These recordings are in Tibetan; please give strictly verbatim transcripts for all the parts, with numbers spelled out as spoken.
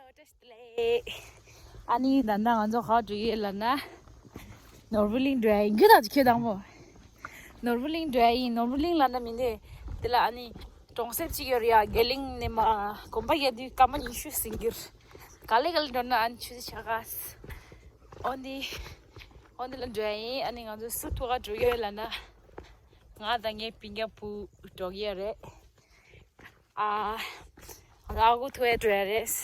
ཨ་ནི་ད་ལྟ་ང་ཚོ་ག་འགྲོ་ཡོད་ལབ་ན། ནོར་བུ་གླིང་འགྲོ་ཡ་ཡིན། རྒྱུ་དང་ཁྱོད་དང་པོ། ནོར་བུ་གླིང་འགྲོ་ཡ་ཡིན། ནོར་བུ་གླིང་ལབ་ན་མི་འདི། དེ་ལ་ཨ་ནི་གྲོང་གསེབ་ཅིག་ཡོད་རེད་ཡ། དགེ་གླིང་ནས་མར་གོམ་པ་བརྒྱབ་དུས་སྐར་མ་ཉི་ཤུ་ཟིན་གྱི་རེད། ག་ལེ་ག་ལེ་འགྲོ་ན་ཨ་ནི་ཆུ་ཚོད་ཕྱེད་ཀ། འོ་འདི། འོ་འདི་ལ་འགྲོ་ཡ་ཡིན། ཨ་ནི་ང་ཚོ་སུ་ཐུག་ག་འགྲོ་ཡོད་ལབ་ན། ང་དང་ངའི་སྤུན་ཀྱག་བུ་འགྲོ་གི་ཡོད་རེད། ཨ། ཨ་ཁུ་ཐུག་ཡ་འགྲོ་ཡ་རེད།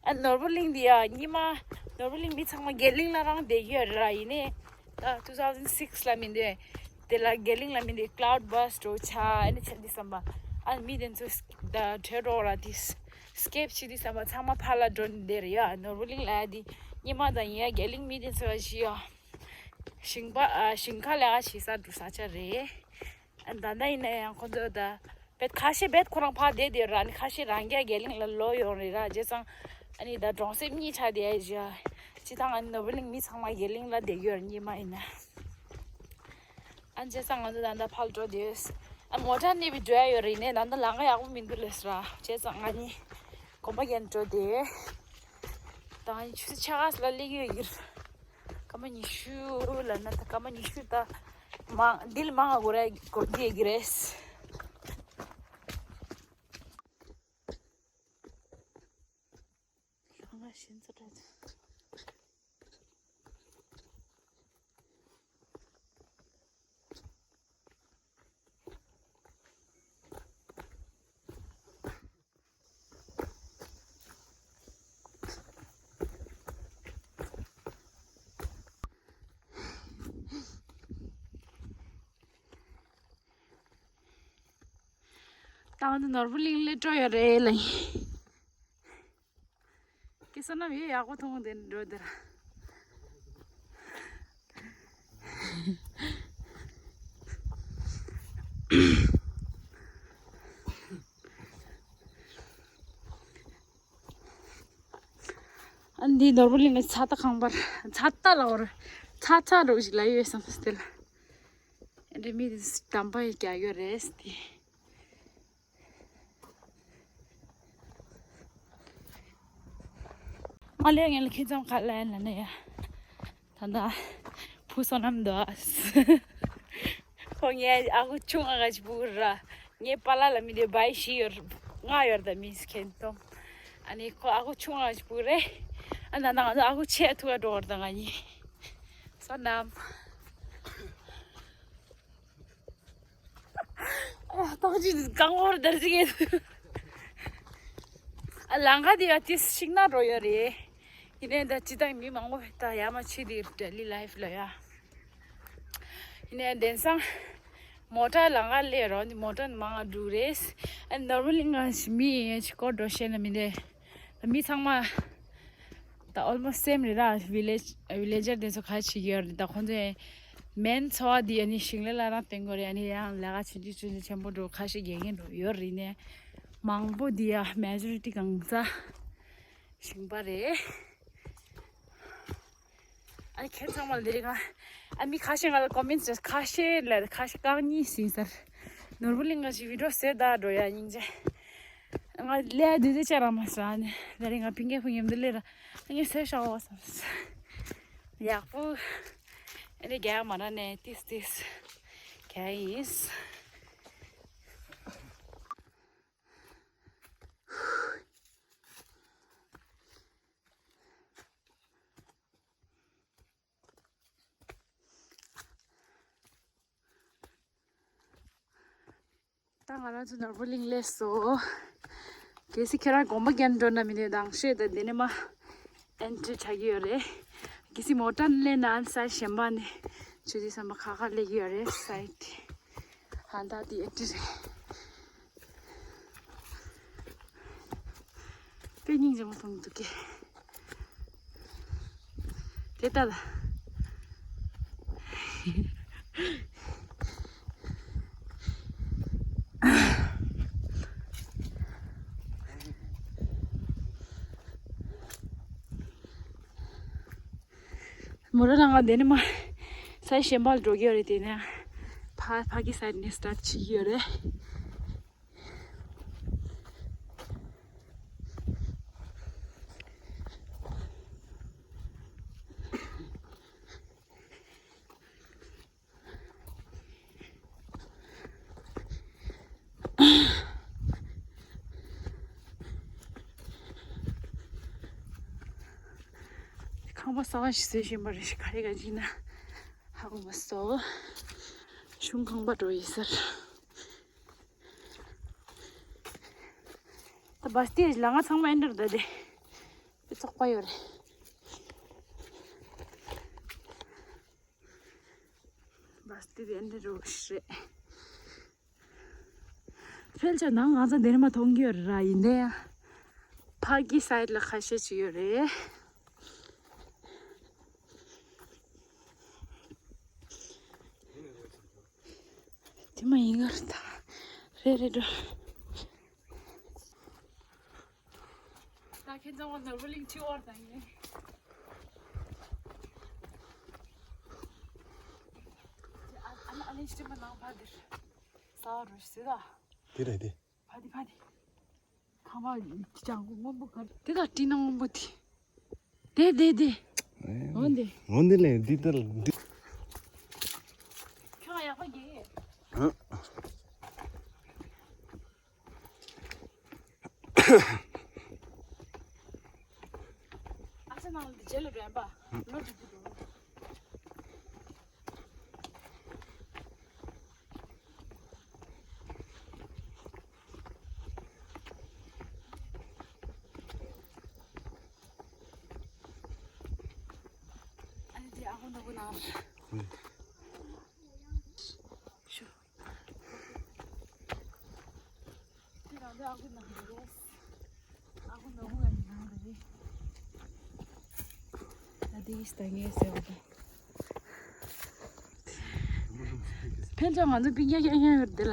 ཨ་ནོར་བུ་གླིང་འདི་ཡ་ཉི་མ། ནོར་བུ་གླིང་མི་ཚང་མ་དགེ་གླིང་ལ་རང་བསྡད་ཡོད་ར། ཡིན་ནའི་ད་two thousand six ལ་མི་འདུག་དེ་ལ་དགེ་གླིང་ལ་མི་འདུག cloud burst འགྲོ་ཆ་ཨ་ནི་ཆ་འདི་བསམ་པ། ཨ་མི་དེ་ཚོ་ད་བྲོས་འགྲོ་ར། དེ་སི་ཀེབ་བྱེད་དུས་བསམ་པ་ཚང་མ་ཕར་ལ་འགྲོ་འདི་རེད་ཡ། ནོར་བུ་གླིང་ལ་ཡ་འདི་ཉི་མ་དང་ཡིན་ཡ། དགེ་གླིང་མི་དེ་ཚོ་ཡ་ཞི་ཡ། ཞིང་པ་ཨ་ཞིང་ཁ་ལས་ཀ་བྱེད་ས་འགྲོ་ས་ཆ་རེད། ཨ་ད་ལྟ་ཡིན་ན་ཡང་ཁོ་ཚོ་ད་བེད་ཁ་ཤས་བེད་ཁོ་རང་ཕར་བསྡད་དེ་ར། ཨ་ནི་ཁ་ཤས་རང་རྒྱ་དགེ་གླིང་ལ་ལོག་ཡོང་རེད་ར། བྱས་ཙང་ཨ་ནི་ད་གྲོང་གསེབ་གཉིས་ཆགས་བསྡད་ཡ་ཞིག་སྤྱི་བཏང་ཨ་ནི་ནོར་བུ་གླིང་མི་ཚང་མ་དགེ་གླིང་ལ་བསྡད་ཡོད་ར། ཉི་མ་ཡིན་ན། ཨ་བྱས་ཙང་ང་ཚོ་ད་ལྟ་ཕར་འགྲོ་དུས་ཨ་མོ་ཊ་གནས་པའི་འགྲོ་ཡ་ཡོད་རེད། ཡིན་ནའི་ད་ལྟ་ལམ་ཁ་ཡག་པོ་མི་འདུག་ལབ་སོང་ར། བྱས་ཙང་ང་ནི་གོམ་པ་རྒྱག་འགྲོ་དེ། ད་ང་ནི་ཆུ་ཚོད་ཕྱེད་ཀ་ཙམ་ལ་སླེབས་ཡོད་ཀྱི་རེད། སྐར་མ་ཉི་ཤུ་ལབ་ན་ད་སྐར་མ་ཉི་ཤུ་ད་མང་། འདི་ལས་མང་བ་འགོར་ར་འགོར་གྱི་ཡོད་ཀྱི་རེད། ལམ་ཁ་ཞན་ས་འདྲ། ད་ང་ཚོ་ནོར་བུ་གླིང་སླེབས་འགྲོ་ཡོད་རེད་ལ། ཁྱེད་བསོད་ནམས་ཡོད་ཡག་པོ་ཐོང་དེ་འགྲོ་དེར། ཨ་འདི་ནོར་བུ་གླིང་ལ་ཚ་ཏ་ཁང་པར། ཚ་ཏ་ལ་བར་ཚ་ཚ་རོགས་ཞིག་ལ་ཡོད་བསམ་སྟེ་ལ། ཨ་འདི་མི་དེ་དམ་པ་ཡི་རྒྱ་ཡོད་རེད་དེ། མ་ལས་ངན་ལ་ཁྱེད་ཚང་ག་ལ་ཡན་ལ་ནས་ཡ། ད་ལྟ་བུ་བསོད་ནམས་འདུག་ཁོ་ངའི་ཨ་ཁུ་ཆུང་ང་ག་ཅི་བུ་ར། ངའི་པཱ་ལགས་ལ་མི་དེ་བའི་བཞི་ཡོད། ལྔ་ཡོད་ད་མི་ཁྱེད་དོམ། ཨ་ནི་ཁོ་ཨ་ཁུ་ཆུང་ང་ག་ཅི་བུ་རེད། ཨ་ན་ན་ང་ཚོ་ཨ་ཁུ་ཆེ་ཐུག་ག་འགྲོ་བར་ད་ང་གཉིས། བསོད་ནམས། ཨ་ཐོག་ཅིག་གང་བོར་དར་ཅིག་ཨ་ལང་ཀ་དེ་ཡ་ཏིས་ཤིག་ན་འགྲོ་ཡོད་རེད། ཡིན་ནའི་ད་ཅི་ད་མི་མང་པོ་ད་ཡ་མ་ཆི་དེ་daily life ལ་ཡ། ཡིན་ནའི་དེང་སང་མོ་ཊ་ལང་ཀ་སླེབས་རོགས་འདི་མོ་ཊ་མང་ང་འགྲོ་རེད། ཨ་ནོར་མལ་ལི་ང་མི་ཡིན་ཡ་ཆི་སྐོར་འགྲོ་ཤེས་ན་མི་འདེ། མི་ཚང་མ་ད་almost same རེད་ད། ཝི་ལེཇ་ཝི་ལེ་ཇར་དེ་ཚོ་ག་ཅིག་ཡོད་རེད་ད། ཁོང་ཚོའི་མེན་འཚོ་བ་འདི་ཨ་ནི་ཞིང་ལས་ལ་རག་བསྟེན་དགོས་རེད། ཨ་ནི་ཡང་ལས་ཀ་བྱེད་རྒྱུ་ཆུ་ཚོད་ཆེན་པོ་འགྲོ་ཁ་ཤས་རྒྱག་མཁན་འགྲོ་ཡོད་རེད་ནས། མང་པོ་འདི་ཡ་མེ་ཇོ་རི་ཊི་གང་ཚ་ཞིང་པ་རེད། ཨ་ཁྱེད་ཚང་མ་ལ་འདི་རིང་ང་ཨ་མི་ཁ་ཤས་ང་ལ་ཀོ་མེན་ཊི་ཁ་ཤས་ལ་ཁ་ཤས་རྐང་གཉིས་ཟིན་ཚར། ནོར་བུ་གླིང་ང་ཞིག་བི་ཌིའོ་ཟེར་ད་འགྲོ་ཡ་སྙིང་རྗེ། ང་ལས་དུས་ཚོད་ཅག་རང་མ་སོང་ཨ་ནི་ལས་རིང་ང་ཕིང་གེ་ཕུ་ཉམས་དུ་ལས་ར་ངས་སེ་ཤ་འོ་བསམ་སོང་། ཡག་པོ། ཨ་ནི་རྒྱག་མ་ར་ནས་ཏིས་ཏིས་རྒྱག་ཡིན། ད་ང་རང་ཚོ་ནོར་བུ་གླིང་སླེབས་སོང་། གལ་སྲིད་ཁྱེད་རང་དགོན་པ་རྒྱབ་འགྲོ་ན་མི་འདོད་དང་ཤོད་ད་འདི་ནས་མ་ཨེན་ཊི་རི་ཆགས་ཀྱི་ཡོད་རེད། གལ་སྲིད་མོ་ཊ་སླེབས་ན་ཨ་ནི་སའི་གཞན་པ་ནས་ཆུ་དེ་བསམ་པ་ཁ་ཁ་སླེབས་ཀྱི་ཡོད་རེད་སའི་དེ། ཧ་ད་དེ་ཨེན་ཊི་རི་རེད། དཔེ་སྙིང་རྗེ་མོ་མཐོང་འདུག་གས། དེ་ལྟ་ལ། མོ་ར་ལ་ང་འདི་ནས་མ་སའི་གཞན་པ་ལ་འགྲོ་གི་ཡོད་རེད། དེ་ནས་ཕ་ཕ་གི་སའི་ནས་སི་ཊཱཊ་བྱེད་ཀྱི་ཡོད་རེད། ཁང་པ་གསར་པ་ཞིག་བཟོས་བཞིན་པ་རེད། ག་རེ་ག་ཅིག་ན་ཧ་གོ་མ་སོང་། གཞུང་ཁང་པ་འགྲོ་ཡི་ཟེར། ད་བ་སྟི་ལ་ང་ཚང་མ་ཨེ་འདྲ་རེད་ད་དེ། དཔེ་ཚོགས་པ་ཡོད་རེད། བ་སྟི་དེ་ཨེ་འདྲ་རེད་ཤི་རེད། ཕལ་ཆེར་ནང་ང་ཚོ་འདིར་མ་མཐོང་གི་ཡོད་རེད་ར། ཡིན་ནའི་ཕ་གི་སའིད་ལ་ཁ་ཤས་ཅིག་ཡོད་རེད། དེ་མ་ཡིན་གར་ད་རེད་རེད་འགྲོ། ད་ཁྱེད་ཚང་མ་ནོར་བུ་གླིང་ཕྱི་བར་དང་ཡིན། ཨ་ཨ་ལེ་སྟེ་མ་ནང་ཕ་དེར་ས་རུ་སི་ད། དེ་རེད་དེ། ཕ་དེ་ཕ་དེ། ཁང་པ་ལྗང་གུ་སྔོན་པོ་གར་དེ་དང་སྤྲིན་ནག་སྔོན་པོ་དེ། དེ་དེ་དེ། འོན་ཏེ། འོན་ཏེ་ལས་འདི་ལྟར་འདི། ཁྱོད་ཡག་པོ་རྒྱག་གི། ཨ། ཨ་ཅག་ནང་ལ་འདི་རྗེས་ལ་རན་པ། ལོ་དྲུག་ཅུ་འདུག་ཨ་ནི་དེ་ཨ་ཁུ་ནོར་བུ་ནང་། ཤོ། དེ་རང་དེ་ཨ་ཁུ་ནང་དུ་རེད། ཨ་ཁུ་ནོར་བུ་ཡང་ནང་དུ་རེད། ད་དེ་ཡིས་ད་ངས་ཟེར་བ་དང་། ཕལ་ཆེར་ང་ཚོ་སྤུན་ཀྱག་རྐྱང་རྐྱང་ཡོད་རེད་དེ་ལ།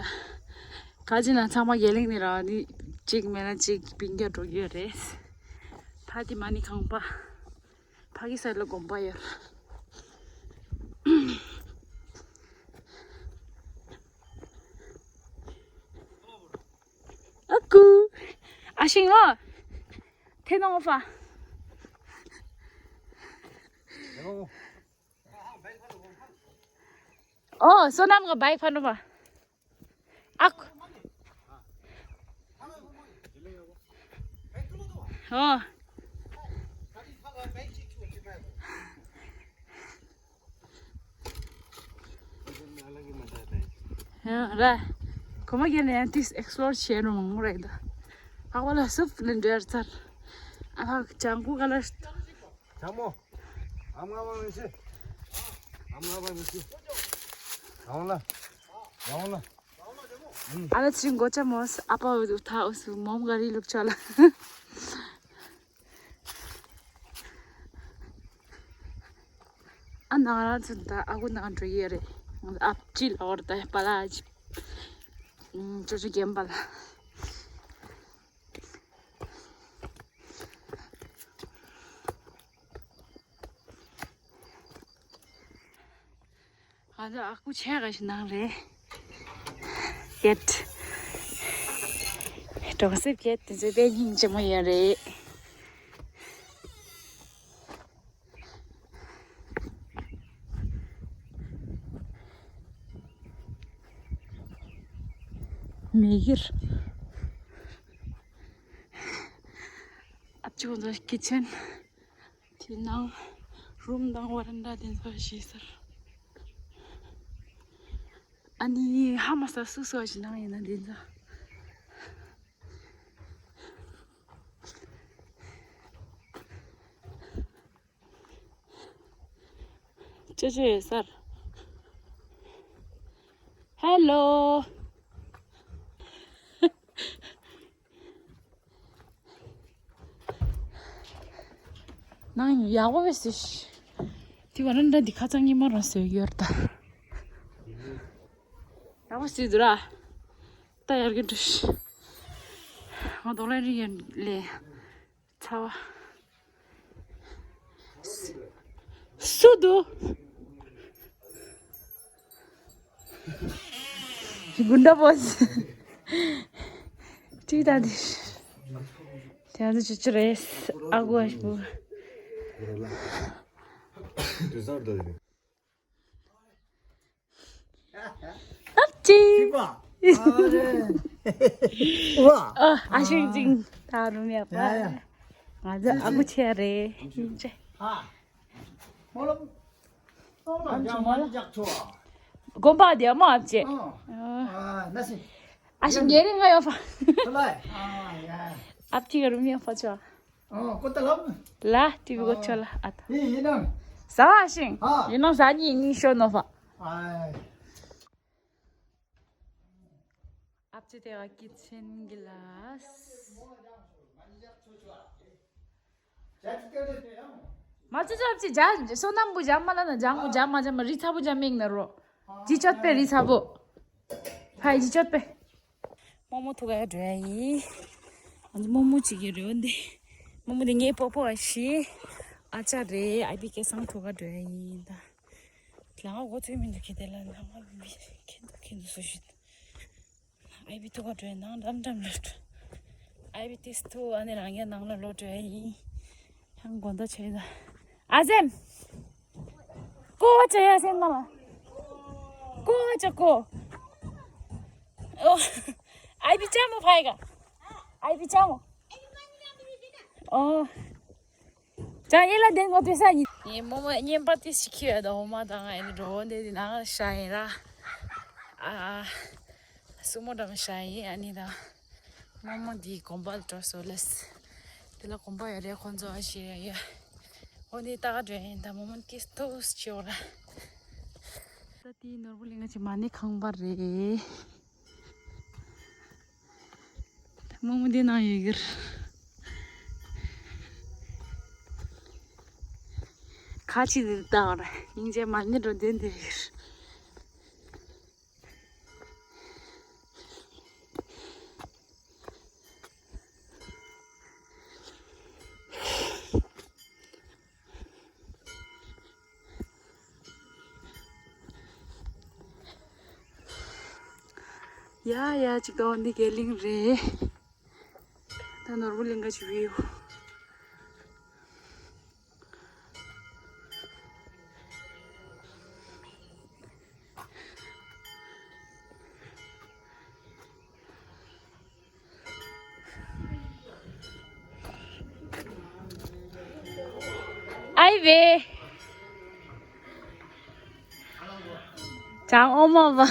ག་ཅི་ན་ཚང་མ་རྒྱ་གླིང་ནས་ར་ནི་གཅིག་མེད་ན་གཅིག་སྤུན་ཀྱག་འགྲོ་གི་ཡོད་རེད། ཕ་དེ་མ་ནི་ཁང་པ། ཕ་གི་སར་ལ་དགོན་པ་ཡོད། ཨ་ཁུ། ཨ་ཤིང་ཨོ། ཐེ་ནོ་ཧྥ། ཨོ། སོ་ནམ་གི་བའི་ཕ་ནོ་ཧྥ། ཨ་ཁུ། ཨོ། ཡང་ར། གོ་མ་གྱེར་ནས་ཡང་ཏིས་ཨེགས་པི་ལོར་བྱས་རུང་མང་པོ་རེད་ད། ལྷག་པ་ལ་སུབ་ལ་འབྲེལ་ཚར། ཨ་ལྷག་ལྗང་ཁུ་ག་ལ། ལྕམ་མོ། ཨ་མ་བ་མི་ཤི། ཨ་མ་བ་མི་ཤི། ཡང་ལ། ཡང་ལ། ཨ་ལ་ཚིག་མགོ་ལྕམ་མོ། ཨ་ཕ་འུ་ཐ་འུ་སུ་མོམ་ག་རི་ལུག་ཆ་ལ། ཨ་ནང་རང་ཚོ་ད་ཨ་ཁུ་ནང་འགྲོ་ཡས་རེད། ཨ་ཕ་ཅི་ལ་བར་ད་པ་ལ་ཅི། ཅོ་ཅོ་རྒན་པ་ལ། ང་ཚོ་ཨ་ཁུ་ཆེ་ག་ཞིག་ནང་རེད། ཀེད། གྲོང་གསེབ་ཀེད་དེ་ཚོ་དཔེ་སྙིང་རྗེ་མོ་ཡོད་རེད། མི་གིར། ཨ་ཅོ་ཁོང་ཚོ་ཀི་ཆན། དེ་ནང་རུམ་དང་ཝ་རན་ཌ་དེ་ཚོ་ཞིག་ཟེར། ཨ་ནི་ཧ་མ་ས་སུ་སུ་ཞིག་ནང་ཡིན་ན་དེ་ཚོ། ཅེ་ཅེ་ཡོད་སར། ཧེ་ལོ། ནང་ཡག་པོ་བས་སི། དེ་བ་རན་ད་འདི་ཁ་ཚང་ཉི་མ་རང་སོས་ཡོད་ད། ཡག་པོ་སི་འདུག་ར། ད་ཡར་གི་འགྲོ་ཤི། ང་དོ་ལན་རི་ཡན་ལེ། ཚ་བ། སུ་འདུག་དགུན་ཟླ་བོ། ཅི་ད་འདི། དེ་ང་ཚོ་ཅི་ཅི་རེད། ཨ་གོ་ཨ་གོ། དུས་གསར་དུ། ཨབ་ཅི། ཨ་རེ། ཝ། ཨ་ཨ་ཤིང་ཅིང་ད་རུ་མེད་པ། ཡ་ཡ། ང་ཚོ་ཨ་ཁུ་ཆེ་རེད། ཨ། སྨོན་ལམ། སྨོན་ལམ་ཨམ་ཅི་ཡང་སྨོན་ལམ། མ་འཇག་ཆོག་ཨ། དགོན་པ་དེ་མོ་ཨ་ཅེ། ཨ། ཨ། ན་སི། ཨ་ཞིག་རྒྱལ་རིང་ང་ཡོད་ཕ། ཁོ་ལ། ཨ་ཡ། ཨབ་ཅིག་རུ་མི་ཡོད་ཕ་ཆོ། ཨ། ཀོ་ཏ་ལམ། ལ་ཏི་བི་གོ་ཆོ་ལ་ཨ་ད། ཡིན་ཡིན་ནམ། ཟ་བ་ཞིང་། ཨ། ཡིན་ནམ་ཟ་ཉི་ཉི་ཤོ་ནོ་ཕ། ཨ། ཨབ་ཅི་དེ་ག་ཀི་ཆེན་གི་ལ། མ་ཅི་ཅབ་ཅི་ཇ་སོ་ནམ་བུ་ཇ་མ་ལ་ན་ཇ་མོ་ཇ་མ་ཇ་མ་རི་ཚ་བུ་ཇ་མེང་ན་རོ། ཇི་ཅོད་པེ་རི་ཚ་བུ། ཕའི་ཇི་ཅོད་པེ། རྨོ་མོ་ཐུག་ག་འགྲོ་ཡ་ཡིན། ཨ་ནི་རྨོ་མོ་གཅིག་གི་རེ་བ་འདི། རྨོ་མོ་འདི་ངའི་པོ་པོ་ཨ་ཞི། ཨ་ཅག་རེད། ཨའི་བི་སྐལ་བཟང་ཐུག་ག་འགྲོ་ཡ་ཡིན་ད། ལ་ང་འགོ་ཚུགས་མི་འདུག་ཁེ་དེ་ལ་ལ་ང་མི་ཁེ་འདུག་ཁེ་འདུག་སུ་ཞིག་ཨའི་བི་ཐུག་ག་འགྲོ་ཡ་ནང་འགྲམ་འགྲམ་ལ་འགྲོ། ཨའི་བི་ཏིས་ཐུག་ཨ་ནི་རང་ཡ་ནང་ལ་ལོ་འགྲོ་ཡ་ཡིན། ཡང་དགོང་དག་ཆེ་ད། ཨ་ཟེམ། ཀོ་བ་ཅ་ཡ་སེམས་མ་ལ། ཀོ་བ་ཅ་ཀོ། ཨོ། ཨའི་བི་ཅ་མོ་ཕའི་ག་ཨའི་བི་ཅ་མོ། ཨོ། ཅ་ཡེ་ལ་དེ་ངོ་དེ་ས་ཡིན། ངའི་རྨོ་མོ་བརྙན་པ་དེ་ཞིག་ཁྱེར་ཡོད་དོ་མ་དང་ཨ་ནི་འགྲོ་འོང་དེ་དེ་ནང་ཤ་ཡིན་ར། ཨ། སུ་མོ་འདྲ་མི་ཤ་ཡིན་ཨ་ནི་ད། རྨོ་མོ་འདི་དགོན་པ་ལ་འགྲོ་སོ་ལེས། དེ་ལ་དགོན་པ་ཡོད་རེད་ཁོང་ཚོ་ཨ་ཞེ་ཡ་ཡ། འོ་འདི་ལྟ་ག་འགྲོ་ཡིན་ད་རྨོ་མོ་ཀིས་ཐོས་ཆེ་བ་ར། ད་དེའི་ནོར་བུ་གླིང་ག་ཅིག་མ་ཎི་ཁང་པ་རེད། རྨོ་མོ་འདི་ནང་ཡོད་གི་རེད། ཁ་ཆེ་འདི་ལྟ་བ་ར་སྙིང་རྗེ་མ་ཎི་འགྲོ་འདོན་འདི་ཡོད་གི་རེད། ཡ་ཡ་ཅིག་ཏོ་འདི་གའི་གླིང་རེད། ད་ནོར་བུ་གླིང་ག་ཅིག་བིའུ། ཨའི་ཝེ། ཅང་ཨོ་མ་བ།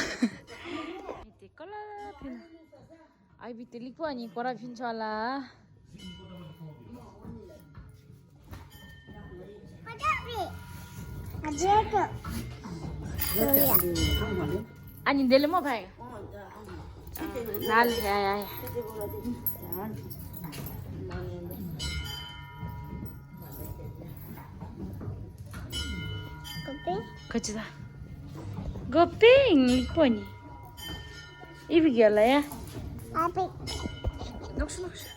ཨའི་བི་དེ་ལིག་པོ་ཨ་ནི་ཀོ་ར་ཕིན་ཆོ་ལ། ཨ་ནི་འདི་ལ་མོ་ཕའི། ན་ལ་ཡ་ཡ་ཡ། ཁ་ཅི་ད། གོ་པེ་ངིག་པོ་ནི། ཨི་བི་ག་ལ་ཡ། ཨ་པེ། ནོག་ཤུ་ནོག་ཤུ།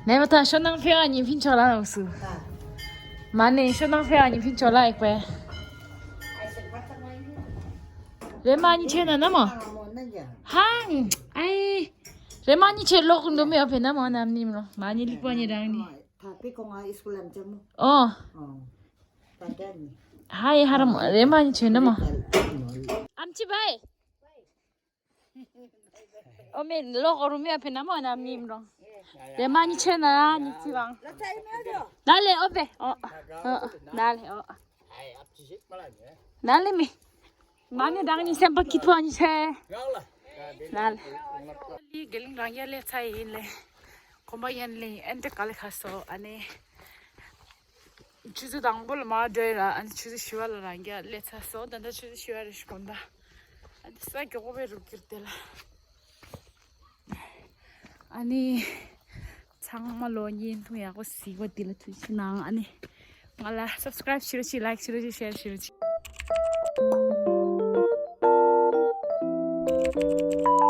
ནས་མ་ཐག་ཤོ་ནང་ཕེ་བ་ཉི་ཕིན་ཆོ་ལ་ནོག་སུ། མ་ནས་ཤོ་ནང་ཕེ་བ་ཉི་ཕིན་ཆོ་ལ་ཨེག་པའི། རེ་མ་ཉི་ཆེ་ན་ན་མོ། ཧང་། ཨའི། རེ་མ་ཉི་ཆེ་ལོག་འདུག་མེད་པའི་ན་མོ་ནམ་ནིམ་རོ། མ་ཉི་ལིག་པ་ཉི་རང་ནི། ཨོ། ཧའི་ཧ་ར་མོ། རེ་མ་ཉི་ཆེ་ན་མོ། ཨམ་ཆི་བའི། ཨོ་མེ་ལོག་རུ་མེད་པའི་ན་མོ་ནམ་ནིམ་རོ། རེ་མ་ཉི་ཆེ་ན་ཉི་ཚི་རང་། ན་ལེ་ཨོ་པེ་ཨོ། ན་ལེ་ཨོ། ན་ལེ་མི། མ་ནི་དང་ནི་སེམས་པ་སྐྱིད་པོ་ཨ་ནི་ཆེ། ན་ལེ། དགེ་ལིང་རང་ཡར་སླེབས་ཚར་ཡིན་ལེ། གོམ་པ་ཡན་ལེ་ཨན་ཏེ་ག་ལེ་ཁ་སོ་ཨ་ནི། ཆུ་ཚོད་དང་པོ་ལ་མ་འགྲོ་ཡིན་ལ་ཨ་ནི་ཆུ་ཚོད་བཞི་པ་ལ་རང་རྒྱ་སླེབས་ཚར་སོང་། ད་ལྟ་ཆུ་ཚོད་བཞི་པ་རེ་ཞིག་གོམ་ད། ཨ་ནི་ས་མགྱོགས་པོ་བས་རུབ་ཀྱིར་དེ་ལ། ཨ་ནི། ཚང་མ་ལོ་བརྙན་ཐུང་ཡག་པོ་གཟིགས་པ་འདི་ལ་ཐུགས་རྗེ་ཆེ་གནང་། ཨ་ནི། ང་ལ་སབ་སི་ཀ་རེབ་བྱེད་རོགས་གྱིས། ལའིག་བྱེད་རོགས་གྱིས། ཤེར་བྱེད་རོགས་གྱིས།